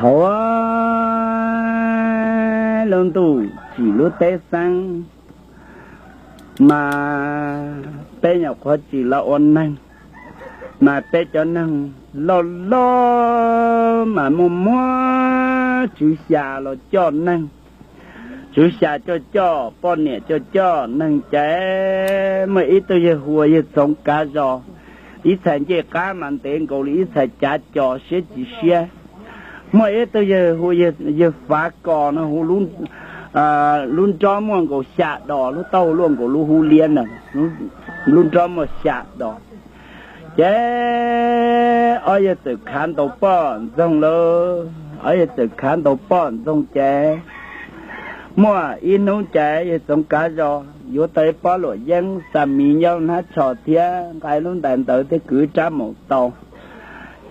Hauv lub ntuj tsim lub teb xeeb, mas peb nyuam qhuav tsim los ua neeg, mas peb cov neeg loj loj mas muaj muab tswv xya los coj neeg. Tswv xya coj coj, poj niam coj coj, neeg ces muaj ib tug yawg hu ua yawg Txoov Kav Zos, ib txhais ncej qab mas ntev nkaus li ib txhais cav co siab tsis siab. Muaj ib tug yawg hu yawg Fav Kos no, hu lub nrob muaj nkaus xya dos, lub taub hau luaj nkaus lub hub liab na, lub nrob muaj xya dos. Ces ob yawg txawm khav ntaus poj ntxoog lawm, ob yawg txawm khav ntaus poj ntxoog ces muaj ib hnub ces yawg Txoov Kav Zos yuav tau ib pob luam yeeb, xa miv nyob hnab tsho thiab nqa lub ntais ntawd thiab kwv rab maum tau.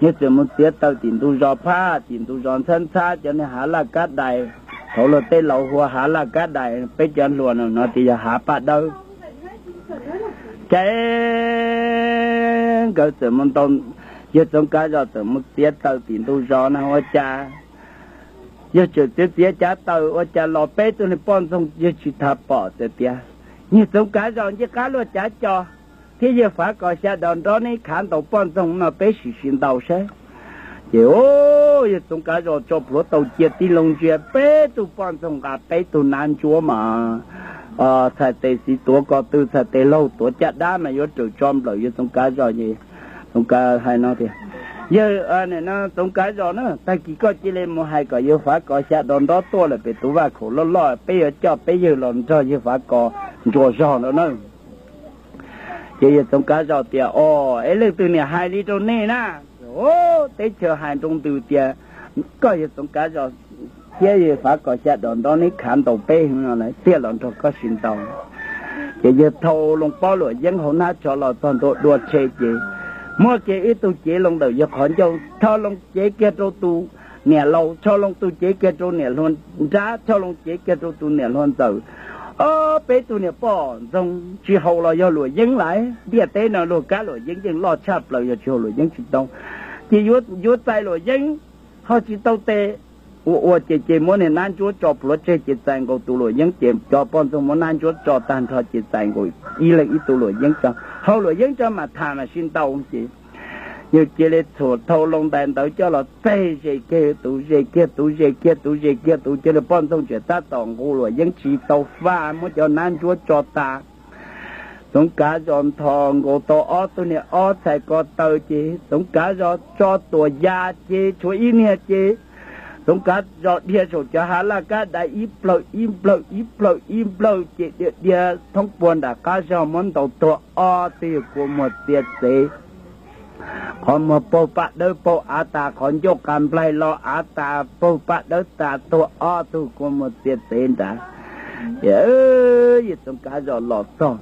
Yawg txawm mus txiav taws tim ntug zos, phaj tim ntug zos ntxhab ntxhab cov niag hav laj kab dais, thaum luag tej laus hu ua hav laj kab dais, peb cov hluas no tias yog hav paj dawb. Ces nkawd txawm mus ntaus, yawg Txoov Kav Zos txawm mus txiav taws tim ntug zos na ua cas, yawg tseem txiav txiav cav taws ua cas los peb tug niag poj ntxoog yawg tsis tas pom txawm tias, Yawg Txoov Kav Zos, ncej qab luaj cav co thiab yawg Fav Kos xya dos nrob neb khav ntaus poj ntxoog no peb sim sim ntaus saib. Ces yawg Txoov Kav Zos tso plhuav taus cia tib loo ntsia peb tug poj ntxoog nqa peb tug nab ntsuab mas txhais tes xis tuav ko tw, txhais tes laug tuav caj dab mas yuav raws tso nplawm yawg Txoov Kav Zos. Txoov Kav hais no tias, Yawg, Txoov Kav Zos na, tag kis koj cia li mus hais kom yawg Fav Kos xya dos nrob tuaj lawm pem tus vaj khaum loj loj, peb yuav coj peb yawg los nrog yawg Fav Kos ntsuas zog no na. Ces yawg Txoov Kav Zos tias, Os, es leej twg niam hais li rau nej na? Teb chaws hais nroo ntws tias koj yawg Txoov Kav Zos thiab yawg Fav Kos xya dos nrob neb khav ntaus peb no lawm thiaj los nrog koj sim ntaus. Ces yawg thau loo pob luam yeeb hauv hnab tsho los txog ntua dua tshe ces muab kiag ib tug cev loo ntawm yawg qhov ncauj, thau loo cev kiag rau tus niam laus, thau loo tus cev kiag rau niam hluas nrab, thau loo cev kiag rau tus niam hluas ntxawm. Ob peb tug niag poj ntxoog tsis haus los yog luam yeeb lawm, ntiaj teb no luag kab luam yeeb yeej loj tshaj plaws, yog tsis haus luam yeeb tsis tau. Ces yuav txais luam yeeb ho tsis tau tes, ua ua ces ces muab niag nab ntsuab tso plhuav tseg ces txais nkaus tus luam yeeb, ces cov poj ntxoog muab nab ntsuab tso tag nrho ces txais nkaus ib leeg ib tug luam yeeb tso, haus luam yeeb tso mam tham mam sib ntaus ces yawg cia li txhuam thau loo ntais ntawd coj los txeg ze kiag tus, ze kiag tus, ze kiag tus, ze kiag tus, cia li poj ntxoog tseem tab tom nqus luam yeeb tsis tau faj, muab cov nab ntsuab tso tas. Txoov Kav Zos nthos nkaus tau ob tug niag ob txhais ko taw ces Txoov Kav Zos tso tuam ya ces tshuav ib niag ces Txoov Kav Zos dhia saum cov hav laj kab dais ib plawg ib plawg ib plawg ib plawg ces dhia dhia thoob puag nram qab zog muab ntaus tuag ob tug yawg kua muag txia txev. Qhov muag paug paj dawb paug av tas, qhov ncauj qa nplaig los av tas paug paj dawb tas, tuag ob tug kua muag txia txev nrad. Ces yawg Txoov Kav Zos los txog,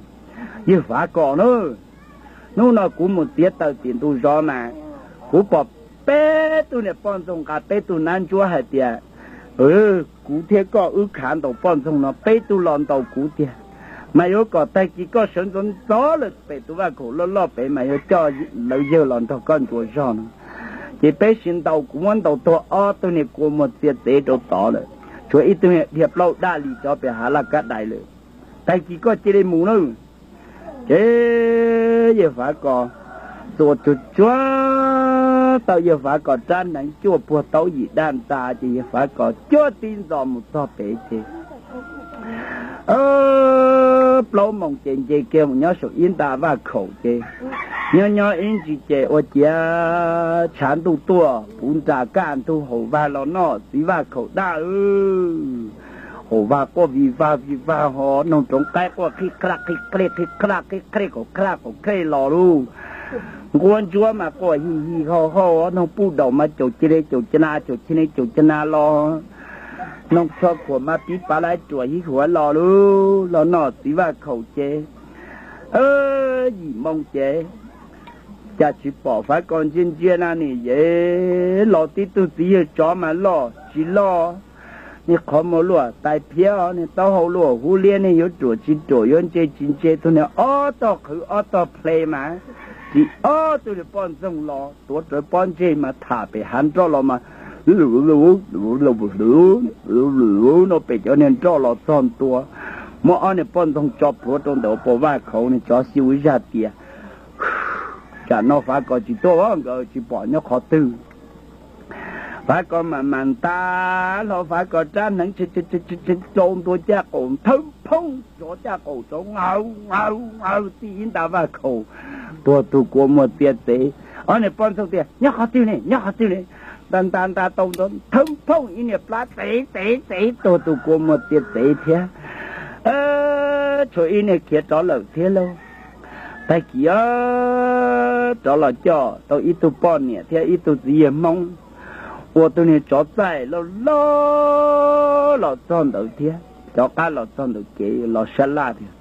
Yawg Fav Kos na, hnub no kuv mus txiav taws tim ntug zos mas kuv pom peb tug niag poj ntxoog nqa peb tug nab ntsuab hais tias kuv thiab koj wb khav ntaus poj ntxoog no peb tug los ntaus kuv tiag, mas yuav kom tag kis koj sawv ntxov ntxov lawm pem tus vaj khaum loj loj pem mas yuav coj lawv yawg los nrog koj ntsuas zog no. Ces peb sib ntaus, kuv muab ntaus tuag ob tug niag kua muag txia txev rau tod lawm, tshuav ib tug niag dhia plaub daj li rov pem hav laj kab dais lawm. Tag kis koj cia li mus nawb. Ces yawg Fav Kos txuas tsuag tsuag tau yawg Fav Kos rab hneev cuaj puag taub yim daj ntas ces yawg Fav Kos cuab tib ntxos mus txog pem ces plaub moos ces nce kiag mus nyob saum ib nta vaj khaum ces nyob nyob ib ntsis ces ua ciav tshav ntuj tuaj puv nras kaj ntug haum vag los noj txiv vaj khaum daj. Haum vag quaj vij vag vij vag ho noog roov qaib quaj qhib qhaj qhib qhej qhib qhaj qhib qhej qaum qhaj qaum qhej los lauj. Nquab ntsuab mas quaj hij hij hau hau, noog puj daum mas caum cia li caum ca na caum cia li caum ca na los, noog tsho khuam mas pib pav lab ruam hib huav los lauj. Los noj txiv vaj khaum ces yim moo ces cas tsis pom Fav Kos ntsia ntsia na nim yev los tib tug txiv yawg tsov mas loj tsis loj, niag qhov muag luaj tais phiab, niag taub hau luaj hub liab, niag yuav ruam tsis ruam yuav ntse tsis ntse, tug niag ob tog qhwv ob tog ple mas tsis ob tug niag poj ntxoog los tuav rawv pob ntseg mas tham pem hav nroj los mas Lub lub lub lub lub, no pem cov niag nroj los txog ntua, muab ob niag poj ntxoog tso plhuav rau ntawm ua pov vaj khaum. Niag tsov xyu zaj tias, tsam no Fav Kos tsis tuaj, nkawd tsis pom nyob qhov twg. Fav Kos mam mam nta hlo Fav Kos rab hneev, rau ntua caj qaum nthawv phooj, tsov caj qaum tsov nqaws nqaws nqaws tij ib nta vaj khaum, tuag tug kua muag txia txev. Ob niag poj ntxoog tias, nyob qhov twg ne, nyob qhov twg ne? Nta nta nta tau nthawv phooj ib niag plab txev txev txev, tuag tug kua muag txia txev thiab. Tshuav ib niag khiav rov lawm thiab lauj. Tag kis rov los coj tau ib tug poj niam thiab ib tug txiv yawg Hmoob, ua tus niag tsov txaij loj loj los txog ntawd thiab, rov qab los txog ntawm kev los sab laj tias,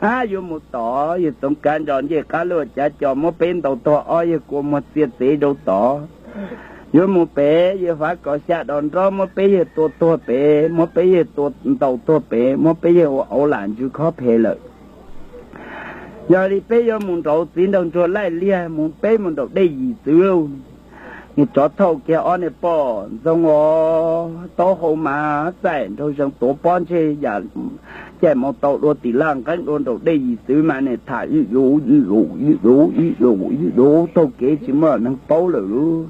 ab, yuav mus tod, yawg Txoov Kav Ntsos ncej qab luaj cav co muab peb ntaus tuag ob yawg kua muag txia txev rau tod. Yuav mus pem, yawg Fav Kos xya dos nrob muab peb yawg tua tuag pem, muab peb yawg tua ntaus tuag pem, muab peb yawg ua auv lam ntsws khob phem lawm. Yog li peb yuav mus nraud txiv nraug ntsuag laij liag, mus peb mus nraum dej Yim Txwv lauj. Niag tsov thauj kiag ob niag poj ntxoog os, taub hau mas txaij nraug zees tuav pob ntseg yam caij mus tau dua tim laj nqeeb dua nraum dej Yim Txwv mas niag tham ib lus ib lus ib lus ib lus ib lus taug kev tsis muaj neeg paub lawm lauj.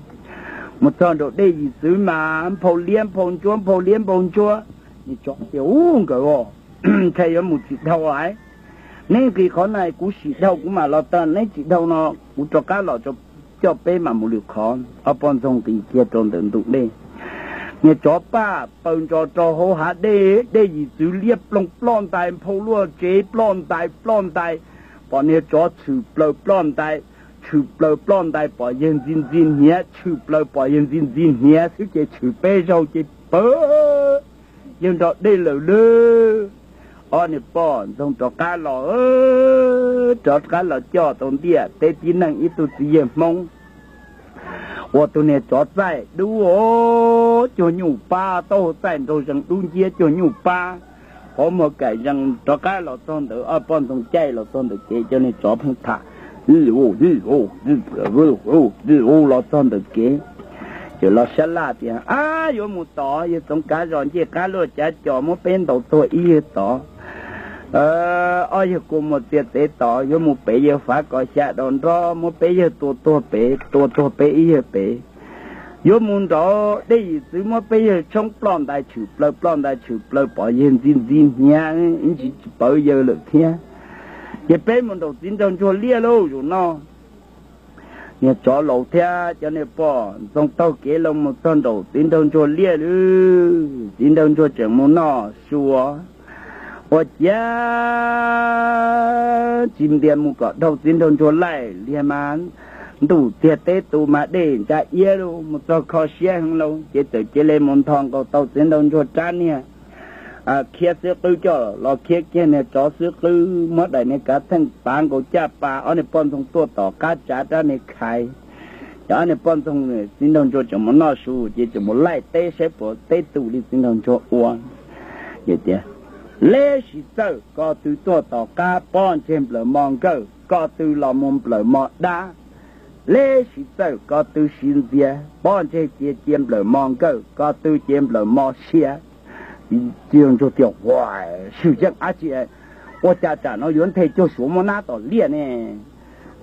Mus txog nraum dej Yim Txwv mas nphau liab nphau ntsuab nphau liab nphau ntsuab. Niag tsov tias, ub, nkawd os, ntshai yuav mus tsis dhau lawm. Neb nqis qhov na kuv sim dhau kuv mam los tau, neb tsis dhau no kuv rov qab los coj peb mam mus lwm qhov. Ob poj ntxoog nqis kiag rau ntawm ntug dej, niag tsov paj paws ntsos rau hauv hav dej, dej Yim Txwv liab ploog ploj ntais, nphau luaj tsev ploj ntais ploj ntais, pom niag tsov tshwm plaws ploj ntais, tshwm plaws ploj ntais pom yawg ntxi ntxi hniav, tshwm plaws pom yawg ntxi ntxi hniav xwb ces tshwm peb zaug ces pawg yawg nrog dej lawm lauj. Ob niag poj ntxoog rov qab los, rov qab los coj tau ntiaj teb tib neeg ib tug txiv yawg Hmoob ua tus niag tsov txaij dub cuag nyuj pab, taub hau txaij nraug zees dub nciab cuag nyuj pab, qhov muag kaim zees rov qab los txog ntawd, ob poj ntxoog caij los txog ntawm kev, cov niag tsov pheej tham, los txog ntawm kev, ces los sab laj tias, ab, yuav mus tod, yawg Txoov Kav Zos ncej qab luaj cav co muab peb ntaus tuag ib yawg tod, ob yawg kua muag txia txev tod, yuav mus pem, yawg Fav Kos xya dos nrob muab peb yawg tua tuag pem, tua tuag peb ib yawg pem. Yuav mus nraud dej Yim Txwv muab peb yawg tshoob ploj ntais tshwm plaws, ploj ntais tshwm plaws pom yawg ntxi ntxi hniav ib ntsis tsis pawv yawg lawm thiab. Ces peb mus nraum txiv nraug ntsuag liaj lauj zaum no. Niag tsov laus thiab cov niag poj ntxoog taug kev los mus txog nraum txiv nraug ntsuag liaj lauj, txiv nraug ntsuag tseem mus noj su, ua ciav tsis ntias mus kom dhau txiv nraug ntsuag laij liag mas ntuj tiag teb tu mas dej ntsa iab lauj, mus txog kho siab heev lauj, ces txawm cia li mus nthos nkaus tau txiv nraug ntsuag rab niag khiab xwb qwb coj los khiab kiag niag tsov xwb qwb, muab daim niag kav theej pav nkaus caj pas, ob niag poj ntxoog tuaj tom qab tsav rab niag khaiv. Ces ob niag poj ntxoog txiv nraug ntsuag tseem mus noj su ces tseem mus laij teb saib puas teb tu li txiv nraug ntsuag ua. Tias, leb sis txawj ko tw tuaj tom qab, pob ntseg nplawm mos nkawj, ko tw los mus nplawm mos dab. Leb sis txawj ko tw siv ntxias, pob ntseg cia cia nplawm mos nkawj, ko tw cia nplawm mos sia. Txiv nraug ntsuag tias, ua, swm yeej dab tsi, ua cas tsam no yuav nthe cuag suav muab nab tom liaj ne?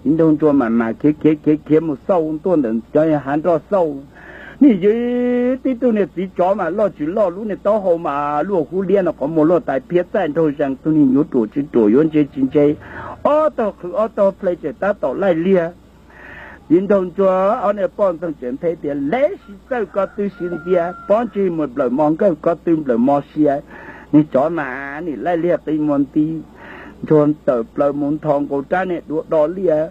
Txiv nraug ntsuag mam mas khiav khiav khiav khiav mus xauj tuaj ntawm cov hav nroj xauj. Nim yog tib tug niag txiv tsov mas loj tsis loj, lub niag taub hau mas luaj hub liab no, qhov muag luaj tais phiab, txaij nraug zees, tug niag yuav ruam tsis ruam, yuav ntse tsis ntse, ob tog qhwv ob tog plhe tseem tab tom laij liag. Txiv nraug ntsuag ob niag poj ntxoog tseem nthe tias, leb sis txawj ko tw siv ntxias, pob ntseg mus nplawm mos nkawj, ko tw nplawm mos sia. Niag tsov mas nim laij liag qi muag nti, ntsuag tawm plaws mus nthos nkaus rab niag duav do liaj,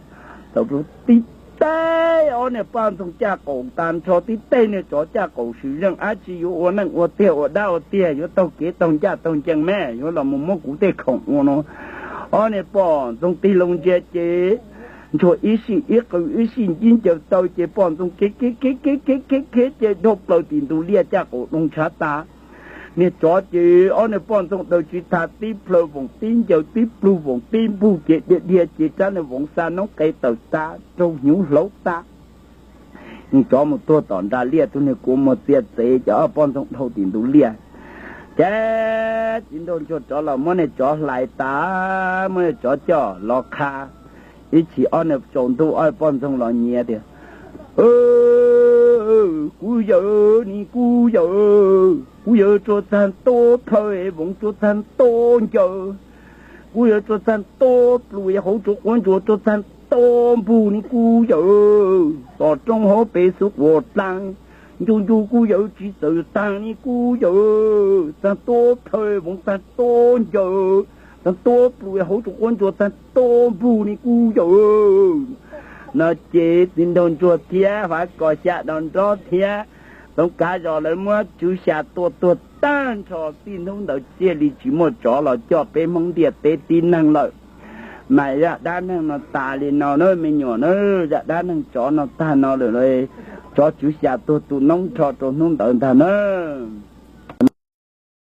tau tib teg ob niag poj ntxoog caj qaum tas nrho, tib teg niag tsov caj qaum, swm yeej dab tsi yuav ua neej ua tiag ua dab ua tiag, yuav taug kev taug ncaj taug ncees me, yuav los mus muab kuv tej khoom ua no. Ob niag poj ntxoog tig loo ntsia ces ntsuag ib sij ib qw ib sij ntsib ncaws taw ces poj ntxoog khiav khiav khiav khiav khiav khiav khiav ces dhau plaws tim ntug liaj caj qaum doo ntshav tas. Niag tsov ces ob niag poj ntxoog daws tsis tag, tib plhaw voom tib ncaws, tib plug voom tib npug ces dhia dhia ces rab niag voov xa noob qe tawm tas, raug hnyuv hlauv tas. Tsov mus tuag tom nram liaj, tus niag kua muag txia txev, cov ob poj ntxoog dhau tim ntug liaj. Ces txiv nraug ntsuag rov los muab niag tsov hlais tas, muab niag tsov coj los qha. Ib chim ob niag tsaus ntuj, ob poj ntxoog los nyiav tias, Kuv yawm, ni kuv yawm, kuv yawm tsuas txag nto plhaw, voov tsuas txag nto ncaws, kuv yawm tsuas txag nto plua, hauv tsuas quav ntsuas tsuas txag nto npug, ni kuv yawm, tom roob hauv pes xub quas dlaag, ncu ncu kuv yawm tsis txawm taag, ni kuv yawm, txag nto plhaw, voov txag nto ncaws, txag nto plua, hauv tsuas quav ntsuas txag nto npug, ni kuv yawm. No ces txiv nraug ntsuag thiab Fav Kos xya do nrob thiab Toov Kav Zos lawv muab Tswv Xya tua tuag tag nrho. Txij hnub ntawd thiaj li tsis muaj tsov los coj peb Hmoob ntiaj teb tib neeg lawm. Mas zaj dab neeg no tas li no na me nyuam na, zaj dab neeg tsov no tag no lawm. Tsov Tswv Xya tuag tu noob nrho rau hnub ntawd ntag na.